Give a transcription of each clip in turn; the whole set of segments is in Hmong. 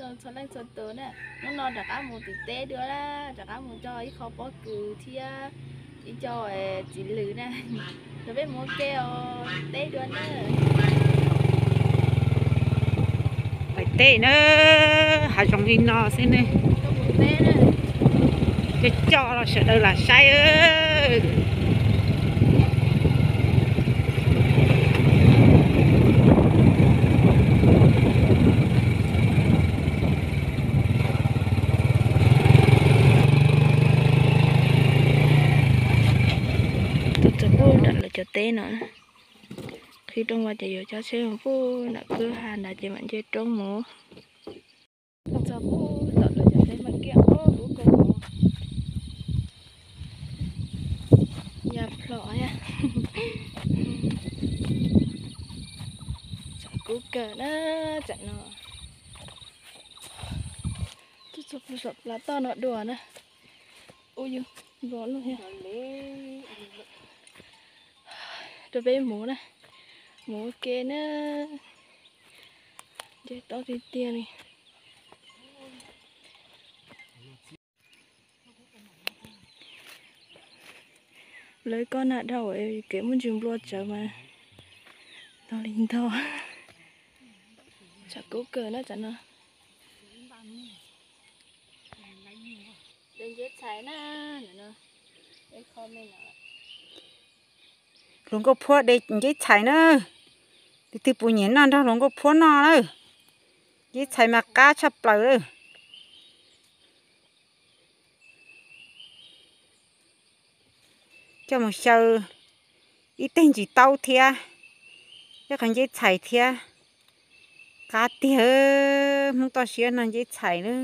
Txhua leej txhua tus na, hnub no rov qab mus tim teb dua na, rov qab mus cog ib qho pob kws thiab ib co txiv lws na, rau peb mus ua ke os, teb dua na. Pais teb na, hav zoov li no xwb ne. Coj coj los sawv daws lam saib. Tuaj txog pub nram lawv cov teb no, qhib rooj vag ces yuav coj tsheb mus pub nram kwj ha nrad ces mam nce roob mus. Txog pub tom lawv cov teb mas kiag, ub, kuv kawg mus. Ya plhom, tshav kub kawg na, tsam no. Tuaj txog pub saum plab toj no dua na. Ub, yus npog lub thiab. Rau peb mus na, mus ua ke na. Nce toj tiag tiag li. Lawv koj na dhau kev muaj ntsis nplua tsawv mas ntog li ntog. Tshav kub kawg na tsam no. Hluas nkauj phuab de nceb txhais na. Tus twg puas nyiam noj nrog hluas nkauj phuab noj na. Nceb txhais mas qab tshaj plaws lawm. Coj mus xyaw ib teg ntsis taub thiab, ib qho nceb txhais thiab. Qab tiag, Hmoob toj siab noj nceb txhais na.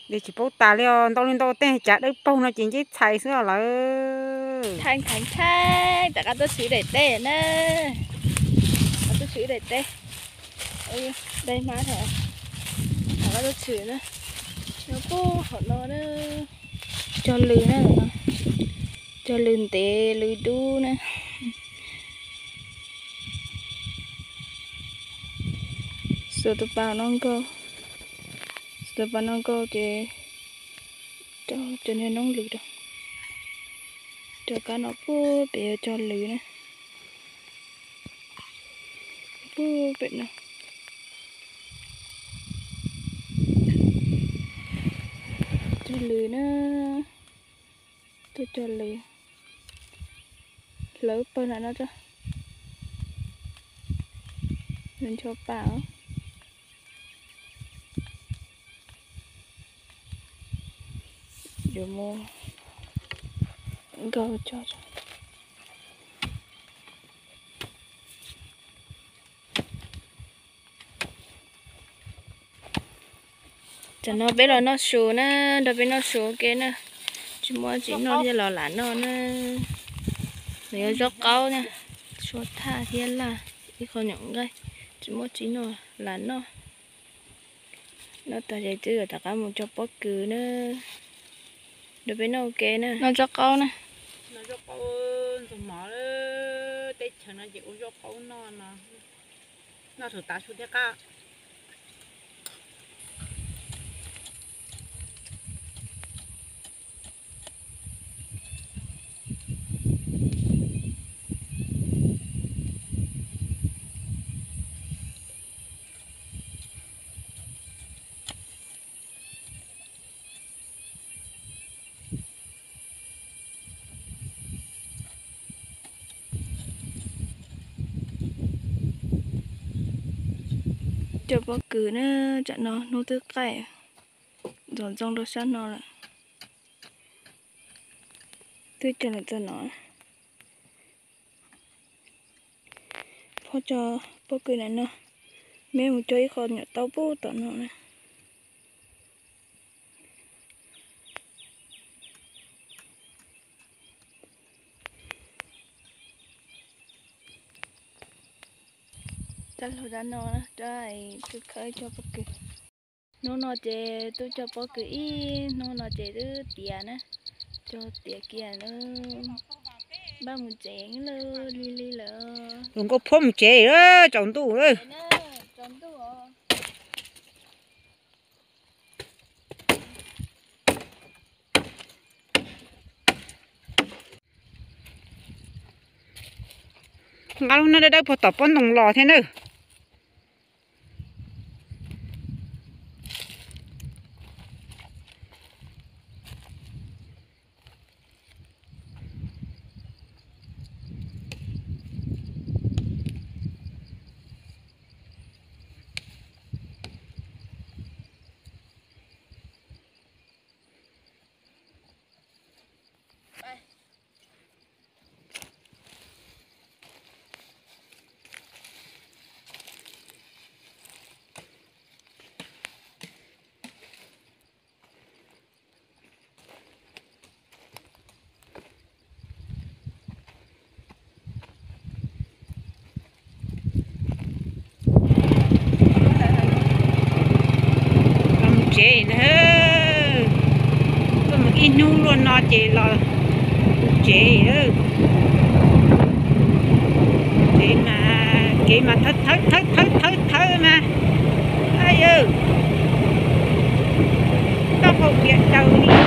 De tsis paub tas li os, ntau li ntau tej cav dawb paug no ces nceb txhais xwb os lawm. Thaij khav thaij, rov qab tuaj tshwm daim teb na. Rov qab tuaj tshwm daim teb. Daim hmab thaum, rov qab tuaj tshwm na. Nyob puag hauv no na. Cog lws na, cog lws ntev lws dub na. Xuas tus pas no nkaug, xuas tus pas no nkaug ces rau cov niag noob lws rau, rau kab no puag pem yuav cog lws na. Puag pem no cog lws na, tuaj cog lws. Hlawv pawg nram no tso, nws ncho pas os. Yuav mus nkaug tso. Tam no peb los noj su na, nrog peb noj su ua ke na. Tsis muaj tsis noj thiaj los lam noj na. Nws yog zaub qaub na, sua thaj thiab laj, ib qho nyuam nqaij, tsis muaj tsis noj lam noj. Noj tas ces twb yuav rov qab mus cog pob kws na. Nrog peb noj ua ke na. Noj zaub qaub na. Noj zaub qaub ntxuag mov, teb chaws no ces ua zaub qaub noj no. Noj thaum tav su thiab qab. Cog pob kws na, tsam no hnub twb qaij, ntxoov ntxoo rau sab no lawm. Twb cog lawm txog no. Phob cog pob kws na no, meb mus cog ib qho nyuam tau pub tom no na. Rab hlau rab no, rab twb khawb cog pob kws. Hnub no ces twb cog pob kws ib hnub no ces twb tiav na, cog tiav kiag na. Npaj mus tsev li li lawm. Lus nkauj phuab mus tsev, tsaus ntuj. Nqa lub no dawb dawb puag tom pob ntoo los thiab nawb. Los mus tsev na. Tuaj mus ib hnub luaj no ces los mus tsev. Tsev mas kev mas thawb thawb thawb thawb thawb mas. Yawg, toj hau tias daws li.